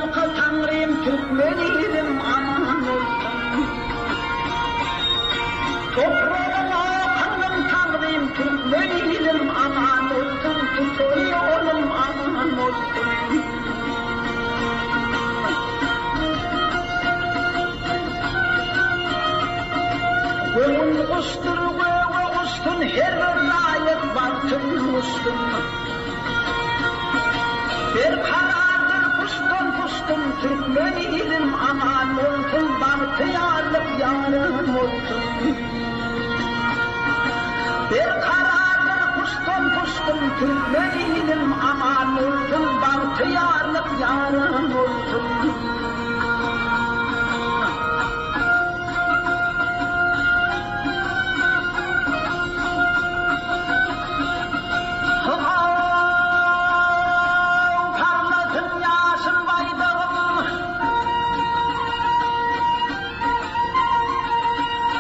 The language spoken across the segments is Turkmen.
Ýalka Taňrym türkmen ilim aman bolsun. Topragyňa kyldym tagzym türkmen ilim aman bolsun tutan ýolum aman bolsun. Göwün guşdur göge uçsun her bir raýat bagtyn guşsun. Berkarardyr puştdan puştun türkmen ilim aman bolsun bagtyýarlyk ýaran bolsun. Berkarardyr puştdan puştun türkmen ilim aman bolsun bagtyýarlyk ýaran bolsun. Haw, parlasyn ýaşyl baýdagym!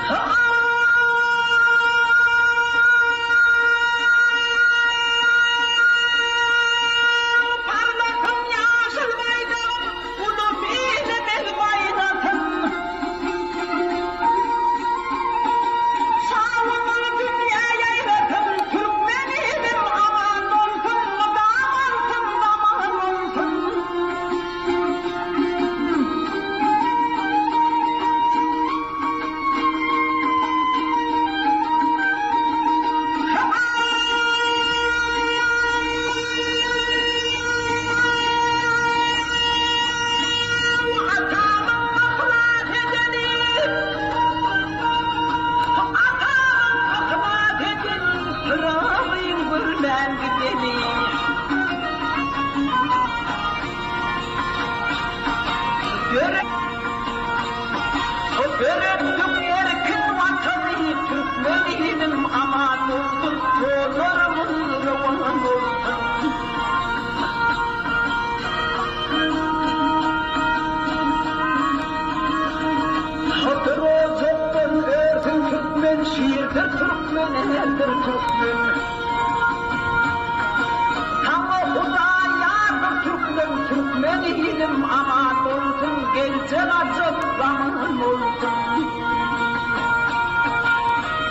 Haw, parlasyn ýaşyl baýdagym! Ulus ilimiz baýdasyn! Şanymyz dünýä ýaýrasyn, Türkmen ilim aman bolsun, mydam altyn zaman bolsun. Atamyň yhlas edeni, Atamyň yhlas edeni, Pyragyň görmän gideni. Döretdik erkin Watany, Türkmen ilim aman bolsun, Ýollarymyz rowan bolsun. Hatyr ojakdan örsün türkmen, Şirdir türkmen, ärdir türkmen. Saňa Hudaý ýardyr türkmen, Türkmen ilim aman bolsun, Geljek ajap zaman bolsun.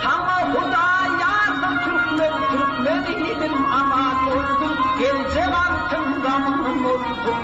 Saňa Hudaý ýardyr türkmen, Türkmen ilim aman bolsun, Geljek altyn zaman bolsun.